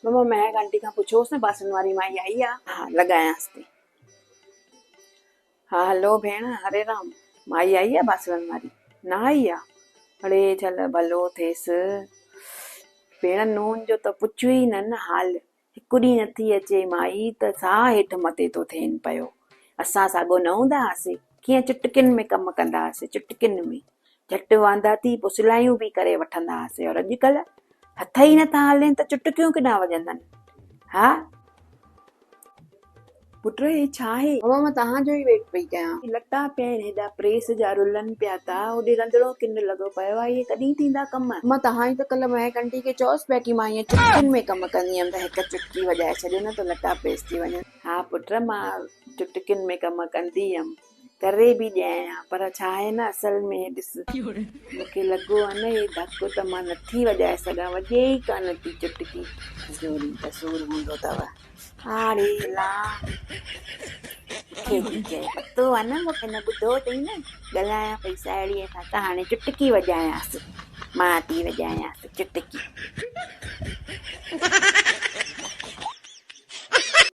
ماما مهڪ aunty کان پڇوس نه باسڻ واري مائي آئي آ؟ ها لڳايانس ٿي. ها هلو ڀيڻ هري رام. مائي آئي آ باسڻن واري؟ نه آئي آ؟ اڙي ڇل ڀلو ٿيس. ڀيڻ نون جو ته پڇ ئي نه نه حال. هڪ ڏينهن نٿي اچي مائي ته ساهه هيٺ مٿي ٿو ٿين پيو. اسان ساڳو نه هوندا هئاسين. ڪيئن چٽڪين ۾ ڪم ڪندا هئاسين چٽڪين ۾. جهٽ واندا ٿي پوء سلايون به ڪري وٺندا هئاسين اور اڄڪلهه هٿ ئي نٿا هلين ته چٽڪيون ڪيڏانهن وڄندن. ها. پٽ هي ڇا آهي؟ بابا مان توهان جو ئي ويٽ پئي ڪيان. لٽا پيا آهن هيڏا پريس جا رلن پيا ٿا هوڏي رنڌڻو ڪن لڳو پيو آهي اهي ڪڏهن ٿيندا ڪم؟ مان توهان ئي ته ڪلهه مهڪ آنٽي کي چئوس پيا ڪي مان ائين چٽڪين ۾ ڪم ڪندي هيم ته هڪ چٽڪي وڄائي ڇڏيو نه ته لٽا پريس ٿي وڃن. ها پٽ مان چٽڪين ۾ ڪم ڪندي هيم ڪري به ڏيان ها پر ڇا آهي نه اصل ۾ ڏس مون کي لڳو آهي نه هي ڌڪ ته مان نٿي وڄائي سگهان وڄي ئي ڪانه ٿي چٽڪي. زوري ته سور هوندو اٿو. آڙي لا مون کي ٿي چئي پتو آهي نه مون کي نه ٻڌو اٿئي نه ڳالهايان پئي ساهيڙيء سان ته هاڻي چٽڪي وڄايانس مان ٿي وڄايانس چٽڪي.